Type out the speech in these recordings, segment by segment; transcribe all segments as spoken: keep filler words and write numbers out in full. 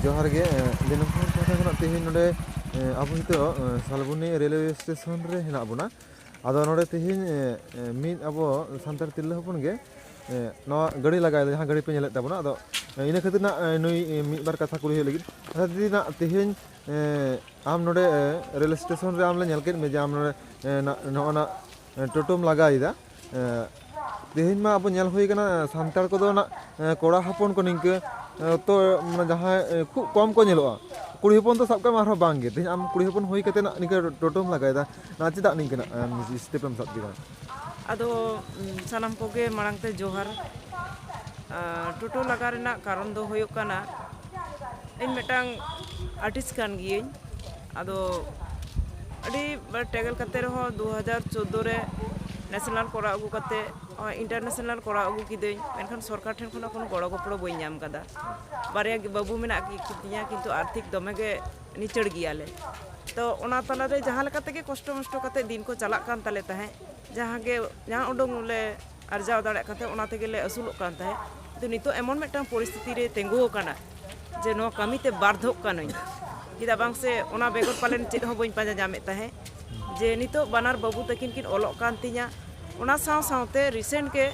ᱡᱚᱦᱟᱨ ᱜᱮ᱾ ᱮ, ᱡᱮ ᱱᱚᱝᱠᱟᱱ ᱯᱟᱦᱴᱟ ᱠᱷᱚᱱᱟᱜ ᱛᱮᱦᱮᱧ ᱱᱚᱰᱮ, ᱮ, ᱟᱵᱚ ᱱᱤᱛᱚᱜ, ᱮ, ᱥᱟᱞᱵᱚᱱᱤ ᱨᱮᱞᱣᱮ ᱥᱴᱮᱥᱚᱱ ᱨᱮ ᱦᱮᱱᱟᱜ ᱵᱚᱱᱟ᱾ ᱟᱫᱚ ᱱᱚᱰᱮ ᱛᱮᱦᱮᱧ, ᱮ, ᱮ, ᱢᱤᱫ ᱟᱵᱚ ᱥᱟᱱᱛᱟᱲ ᱛᱤᱨᱞᱟᱹ ᱦᱚᱯᱚᱱ ᱜᱮ, ᱮ, ᱱᱚᱣᱟ ᱜᱟᱹᱰᱤ ᱞᱟᱜᱟᱭᱮᱫᱟ, ᱡᱟᱦᱟᱸ ᱜᱟᱹᱰᱤ ᱯᱮ ᱧᱮᱞᱮᱫ ᱛᱟᱵᱚᱱᱟ᱾ ᱟᱫᱚ, ᱮ, ᱤᱱᱟᱹ ᱠᱷᱟᱹᱛᱤᱨ ᱱᱟᱜ, ᱮ, ᱱᱩᱭ, ᱮ, ᱢᱤᱫ ᱵᱟᱨ ᱠᱟᱛᱷᱟ ᱠᱩᱞᱤ ᱦᱩᱭᱩᱜ ᱞᱟᱹᱜᱤᱫ᱾ ᱟᱪᱪᱷᱟ ᱫᱤᱫᱤ, ᱱᱟᱜ ᱛᱮᱦᱮᱧ, ᱮ, ᱟᱢ ᱱᱚᱰᱮ, ᱮ, ᱨᱮᱞ ᱥᱴᱮᱥᱚᱱ ᱨᱮ ᱟᱢ ᱞᱮ ᱧᱮᱞ ᱠᱮᱫ ᱢᱮ ᱡᱮ ᱟᱢ ᱱᱚᱰᱮ, ᱮ, ᱱᱟ-, ᱱᱚᱜᱼᱚ ᱱᱟ, ᱮ, ᱴᱳᱴᱳᱢ ᱞᱟᱜᱟᱭᱮᱫᱟ᱾ ᱮ, ᱛᱮᱦᱮᱧ ᱢᱟ ᱟᱵᱚ ᱧᱮᱞ ᱦᱩᱭ ᱠᱟᱱᱟ, ᱮ, ᱥᱟᱱᱛᱟᱲ ᱠᱚᱫᱚ ᱱᱟᱜ, ᱮ, ᱠᱚᱲᱟ ᱦᱚᱯᱚᱱ ᱠᱚ ᱱᱤᱝᱠᱟᱹ, ᱮ, ᱛᱚ, ᱢᱟᱱᱮ, ᱡᱟᱦᱟᱸᱭ, ᱮ, ᱠᱷᱩᱵ ᱠᱚᱢ ᱠᱚ ᱧᱮᱞᱚᱜᱼᱟ᱾ ᱠᱩᱲᱤ ᱦᱚᱯᱚᱱ ᱫᱚ ᱥᱟᱵ ᱠᱟᱜ ᱢᱮ ᱟᱨᱦᱚᱸ ᱵᱟᱝ ᱜᱮ᱾ ᱛᱮᱦᱮᱧ ᱟᱢ ᱠᱩᱲᱤ ᱦᱚᱯᱚᱱ ᱦᱩᱭ ᱠᱟᱛᱮ ᱱᱟᱜ ᱱᱤᱝᱠᱟᱹ ᱴᱳᱴᱳᱢ ᱞᱟᱜᱟᱭᱮᱫᱟ, ᱱᱟ ᱪᱮᱫᱟᱜ ᱱᱤᱝᱠᱟᱹᱱᱟᱜ, ᱮᱢ, ᱥᱴᱮᱯ ᱮᱢ ᱥᱟᱵ ᱠᱮᱫᱟ? ᱟᱫᱚ, ᱩᱢ, ᱥᱟᱱᱟᱢ ᱠᱚᱜᱮ ᱢᱟᱲᱟᱝ ᱛᱮ ᱡᱚᱦᱟᱨ᱾ ᱟᱨ ᱴᱳᱴᱳ ᱞᱟᱜᱟ ᱨᱮᱱᱟᱜ ᱠᱟᱨᱚᱱ ᱫᱚ ᱦᱩᱭᱩᱜ ᱠᱟᱱᱟ, ᱤᱧ ᱢᱤᱫᱴᱟᱝ ᱟᱨᱴᱤᱥᱴ ᱠᱟᱱ ᱜᱤᱭᱟᱹᱧ᱾ ᱟᱫᱚ ᱟᱹᱰᱤ ᱴᱮᱜᱮᱞ ᱠᱟᱛᱮ ᱨᱮᱦᱚᱸ ᱫᱩ ᱦᱟᱡᱟᱨ ᱪᱳᱫᱫᱳ ᱨᱮ ᱱᱮᱥᱱᱟᱞ ᱠᱚᱨᱟᱣ ᱟᱹᱜᱩ ᱠᱟᱛᱮ, ᱱᱚᱜᱼᱚᱭ ᱤᱱᱴᱟᱨᱱᱮᱥᱱᱟᱞ ᱠᱚᱨᱟᱣ ᱟᱹᱜᱩ ᱠᱤᱫᱟᱹᱧ, ᱢᱮᱱᱠᱷᱟᱱ ᱥᱚᱨᱠᱟᱨ ᱴᱷᱮᱱ ᱠᱷᱚᱱᱟᱜ ᱠᱳᱱᱳ ᱜᱚᱲᱚ ᱜᱚᱯᱚᱲᱚ ᱵᱟᱹᱧ ᱧᱟᱢ ᱠᱟᱫᱟ᱾ ᱵᱟᱨᱭᱟ ᱜᱮ ᱵᱟᱹᱵᱩ ᱢᱮᱱᱟᱜ ᱠᱤ-, ᱠᱤᱛᱤᱧᱟ, ᱠᱤᱱᱛᱩ ᱟᱨᱛᱷᱤᱠ ᱫᱚᱢᱮ ᱜᱮ ᱱᱤᱪᱟᱹᱲ ᱜᱮᱭᱟᱞᱮ᱾ ᱛᱚ ᱚᱱᱟ ᱛᱟᱞᱟᱨᱮ ᱡᱟᱦᱟᱸ ᱞᱮᱠᱟ ᱛᱮᱜᱮ ᱠᱚᱥᱴᱚ ᱢᱚᱥᱴᱚ ᱠᱟᱛᱮ ᱫᱤᱱ ᱠᱚ ᱪᱟᱞᱟᱜ ᱠᱟᱱ ᱛᱟᱞᱮ ᱛᱟᱦᱮᱸᱫ, ᱡᱟᱦᱟᱸ ᱜᱮ, ᱡᱟᱦᱟᱸ ᱩᱰᱩᱝ ᱞᱮ ᱟᱨᱡᱟᱣ ᱫᱟᱲᱮᱭᱟᱜ ᱠᱟᱱ ᱛᱟᱦᱮᱸᱫ, ᱚᱱᱟ ᱛᱮᱜᱮᱞᱮ ᱟᱹᱥᱩᱞᱚᱜ ᱠᱟᱱ ᱛᱟᱦᱮᱸᱫ᱾ ᱠᱤᱱᱛᱩ ᱱᱤᱛᱚᱜ ᱮᱢᱚᱱ ᱢᱤᱫᱴᱟᱝ ᱯᱚᱨᱤᱥᱛᱷᱤᱛᱤ ᱨᱮ ᱛᱤᱸᱜᱩ ᱟᱠᱟᱱᱟ ᱡᱮ ᱱᱚᱣᱟ ᱠᱟᱹᱢᱤ ᱛᱮ ᱵᱟᱨᱫᱷᱚᱜ ᱠᱟᱹᱱᱟᱹᱧ᱾ ᱪᱮᱫᱟᱜ ᱵᱟᱝ ᱥᱮ ᱚᱱᱟ ᱵᱮᱜᱚᱨ ᱯᱟᱞᱮᱱ ᱪᱮᱫ ᱦᱚᱸ ᱵᱟᱹᱧ ᱯᱟᱸᱡᱟ ᱧᱟᱢᱮᱫ ᱛᱟᱦᱮᱸᱫ, ᱡᱮ ᱱᱤᱛᱚᱜ ᱵᱟᱱᱟᱨ ᱵᱟᱹᱵᱩ ᱛᱟᱹᱠᱤᱱ ᱠᱤᱱ ᱚᱞᱚᱜ ᱠᱟᱱ ᱛᱤᱧᱟ᱾ ᱚᱱᱟ ᱥᱟᱶ ᱥᱟᱶᱛᱮ ᱨᱤᱥᱮᱱᱴ ᱜᱮ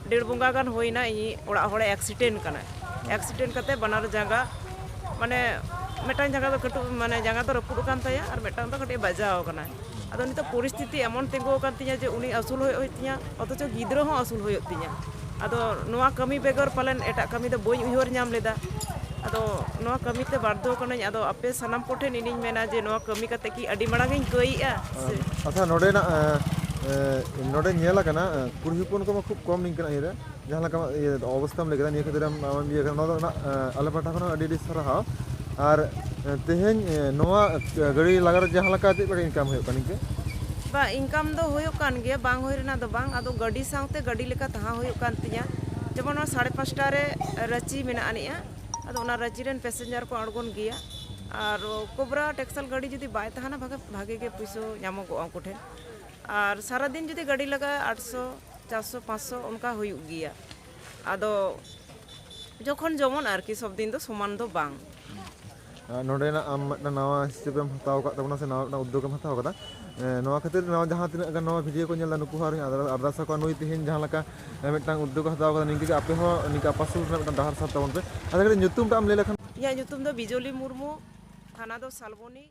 ᱰᱮᱲ ᱵᱚᱸᱜᱟ ᱜᱟᱱ ᱦᱩᱭᱱᱟ, ᱤᱧᱤᱡ ᱚᱲᱟᱜ ᱦᱚᱲᱮ ᱮᱠᱥᱤᱰᱮᱱᱴ ᱠᱟᱱᱟ᱾ ᱮᱠᱥᱤᱰᱮᱱᱴ ᱠᱟᱛᱮ ᱵᱟᱱᱟᱨ ᱡᱟᱸᱜᱟ, ᱢᱟᱱᱮ, ᱢᱤᱫᱴᱟᱝ ᱡᱟᱸᱜᱟ ᱫᱚ ᱠᱟᱹᱴᱩᱵ, ᱢᱟᱱᱮ, ᱡᱟᱸᱜᱟ ᱫᱚ ᱨᱟᱹᱯᱩᱫ ᱟᱠᱟᱱ ᱛᱟᱭᱟ ᱟᱨ ᱢᱤᱫᱴᱟᱝ ᱫᱚ ᱠᱟᱹᱴᱤᱡ ᱵᱟᱡᱟᱣ ᱟᱠᱟᱱᱟᱭ᱾ ᱟᱫᱚ ᱱᱤᱛᱚᱜ ᱯᱚᱨᱤᱥᱛᱷᱤᱛᱤ ᱮᱢᱚᱱ ᱛᱤᱸᱜᱩ ᱟᱠᱟᱱ ᱛᱤᱧᱟ ᱡᱮ ᱩᱱᱤ ᱟᱹᱥᱩᱞ ᱦᱩᱭᱩᱜ ᱦᱩᱭᱩᱜ ᱛᱤᱧᱟ, ᱚᱛᱷᱚᱪᱚ ᱜᱤᱫᱽᱨᱟᱹ ᱦᱚᱸ ᱟᱹᱥᱩᱞ ᱦᱩᱭᱩᱜ ᱛᱤᱧᱟ᱾ ᱟᱫᱚ ᱱᱚᱣᱟ ᱠᱟᱹᱢᱤ ᱵᱮᱜᱚᱨ ᱯᱟᱞᱮᱱ ᱮᱴᱟᱜ ᱠᱟᱹᱢᱤ ᱫᱚ ᱵᱟᱹᱧ ᱩᱭᱦᱟᱹᱨ ᱧᱟᱢ ᱞᱮᱫᱟ᱾ ᱟᱫᱚ ᱱᱚᱣᱟ ᱠᱟᱹᱢᱤ ᱛᱮ ᱵᱟᱫᱽᱫᱷᱚ ᱠᱟᱹᱱᱟᱹᱧ᱾ ᱟᱫᱚ ᱟᱯᱮ ᱥᱟᱱᱟᱢ ᱠᱚᱴᱷᱮᱱ ᱤᱧᱤᱧ ᱢᱮᱱᱟ ᱡᱮ ᱱᱚᱣᱟ ᱠᱟᱹᱢᱤ ᱠᱟᱛᱮ ᱠᱤ ᱟᱹᱰᱤ ᱢᱟᱲᱟᱝ ᱤᱧ ᱠᱟᱹᱭᱮᱜᱼᱟ ᱥᱮ? ᱟᱪᱪᱷᱟ, ᱱᱚᱰᱮᱱᱟᱜ, ᱮ, ᱮ, ᱱᱚᱰᱮ ᱧᱮᱞ ᱟᱠᱟᱱᱟ, ᱮ, ᱠᱩᱲᱤ ᱦᱚᱯᱚᱱ ᱠᱚᱢᱟ ᱠᱷᱩᱵ ᱠᱚᱢ ᱱᱤᱝᱠᱟᱹᱱᱟᱜ ᱤᱭᱟᱹ ᱨᱮ, ᱡᱟᱦᱟᱸ ᱞᱮᱠᱟ, ᱤᱭᱟᱹ, ᱚᱵᱚᱥᱛᱷᱟᱢ ᱞᱟᱹᱭ ᱠᱮᱫᱟ, ᱱᱤᱭᱟᱹ ᱠᱷᱟᱹᱛᱤᱨ ᱟᱢ, ᱟᱢᱮᱢ ᱤᱭᱟᱹ ᱠᱟᱱᱟ, ᱱᱚᱣᱟ ᱫᱚ ᱱᱟᱜ, ᱮ, ᱟᱞᱮ ᱯᱟᱦᱴᱟ ᱠᱷᱚᱱ ᱦᱚᱸ ᱟᱹᱰᱤ ᱟᱹᱰᱤ ᱥᱟᱨᱦᱟᱣ᱾ ᱟᱨ, ᱮ, ᱛᱮᱦᱮᱧ, ᱮ, ᱱᱚᱣᱟ, ᱮ, ᱜᱟᱹᱰᱤ ᱞᱟᱜᱟ ᱨᱮ ᱡᱟᱦᱟᱸ ᱞᱮᱠᱟ ᱪᱮᱫ ᱞᱮᱠᱟ ᱤᱱᱠᱟᱢ ᱦᱩᱭᱩᱜ ᱠᱟᱱᱟ ᱱᱤᱝᱠᱟᱹ? ᱵᱟ, ᱤᱱᱠᱟᱢ ᱫᱚ ᱦᱩᱭᱩᱜ ᱠᱟᱱ ᱜᱮᱭᱟ, ᱵᱟᱝ ᱦᱩᱭ ᱨᱮᱱᱟᱜ ᱫᱚ ᱵᱟᱝ᱾ ᱟᱫᱚ ᱜᱟᱹᱰᱤ ᱥᱟᱶᱛᱮ ᱜᱟᱹᱰᱤ ᱞᱮᱠᱟ ᱛᱟᱦᱮᱸ ᱦᱩᱭᱩᱜ ᱠᱟᱱ ᱛᱤᱧᱟ᱾ ᱡᱮᱢᱚᱱ ᱱᱚᱣᱟ ᱥᱟᱲᱮ ᱯᱟᱸᱪᱴᱟ ᱨᱮ ᱨᱟᱺᱪᱤ ᱢᱮᱱᱟᱜ ᱟᱹᱱᱤᱡᱼᱟ, ᱟᱫᱚ ᱚᱱᱟ ᱨᱟᱺᱪᱤ ᱨᱮᱱ ᱯᱮᱥᱮᱧᱡᱟᱨ ᱠᱚ ᱟᱬᱜᱚᱱ ᱜᱮᱭᱟ᱾ ᱟᱨ ᱠᱳᱵᱨᱟ ᱴᱮᱠᱥᱟᱞ ᱜᱟᱹᱰᱤ ᱡᱩᱫᱤ ᱵᱟᱭ ᱛᱟᱦᱮᱱᱟ, ᱵᱷᱟᱜᱮ, ᱵᱷᱟᱜᱮ ᱜᱮ ᱯᱩᱭᱥᱟᱹ ᱧᱟᱢᱚᱜᱚᱜᱼᱟ ᱩᱱᱠᱩ ᱴᱷᱮᱱ᱾ ᱟᱨ ᱥᱟᱨᱟᱫᱤᱱ ᱡᱩᱫᱤ ᱜᱟᱹᱰᱤ ᱞᱟᱜᱟᱜᱼᱟ, ᱟᱴᱥᱚ, ᱪᱟᱨᱥᱚ, ᱯᱟᱸᱪᱥᱚ ᱚᱱᱠᱟ ᱦᱩᱭᱩᱜ ᱜᱮᱭᱟ᱾ ᱟᱫᱚ ᱡᱚᱠᱷᱚᱱ ᱡᱮᱢᱚᱱ ᱟᱨᱠᱤ, ᱥᱚᱵ ᱫᱤᱱ ᱫᱚ ᱥᱚᱢᱟᱱ ᱫᱚ ᱵᱟᱝ᱾ ᱟᱨ ᱱᱚᱰᱮᱱᱟᱜ ᱟᱢ ᱢᱤᱫᱴᱟᱝ ᱱᱟᱣᱟ ᱦᱤᱥᱟᱹᱵ ᱮᱢ ᱦᱟᱛᱟᱣ ᱟᱠᱟᱫ ᱛᱟᱵᱚᱱᱟ ᱥᱮ ᱱᱟᱣᱟ ᱢᱤᱫᱴᱟᱝ ᱩᱫᱽᱫᱳᱜᱽ ᱮᱢ ᱦᱟᱛᱟᱣ ᱟᱠᱟᱫᱟ᱾ ᱮᱸ, ᱱᱚᱣᱟ ᱠᱷᱟᱹᱛᱤᱨ ᱱᱚᱣᱟ ᱡᱟᱦᱟᱸ ᱛᱤᱱᱟᱹᱜ ᱜᱟᱱ ᱱᱚᱣᱟ ᱵᱷᱤᱰᱤᱭᱳ ᱠᱚ ᱧᱮᱞᱫᱟ, ᱱᱩᱠᱩ ᱦᱚᱸ ᱟᱨ ᱟᱨᱫᱟᱥ ᱟᱠᱚᱣᱟ, ᱱᱩᱭ ᱛᱮᱦᱮᱧ ᱡᱟᱦᱟᱸ ᱞᱮᱠᱟ ᱢᱤᱫᱴᱟᱝ ᱩᱫᱽᱫᱳᱜᱽ ᱮ ᱦᱟᱛᱟᱣ ᱟᱠᱟᱫᱟ, ᱱᱤᱝᱠᱟᱹ ᱜᱮ ᱟᱯᱮ ᱦᱚᱸ ᱱᱤᱝᱠᱟᱹ ᱟᱯᱟᱥᱩᱞ ᱨᱮᱱᱟᱜ ᱢᱤᱫᱴᱟᱝ ᱰᱟᱦᱟᱨ ᱥᱟᱵ ᱛᱟᱵᱚᱱ ᱯᱮ᱾ ᱟᱫᱚ ᱠᱟᱹᱴᱤᱡ ᱧᱩᱛᱩᱢ ᱴᱟᱜ ᱮᱢ ᱞᱟᱹᱭ ᱞᱮᱠᱷᱟᱱ? ᱤᱧᱟᱹᱜ ᱧᱩᱛᱩᱢ ᱫᱚ ᱵᱤᱡᱚᱞᱤ ᱢᱩᱨᱢᱩ, ᱛᱷᱟᱱᱟ ᱫᱚ ᱥᱟᱞᱵᱚᱱᱤ᱾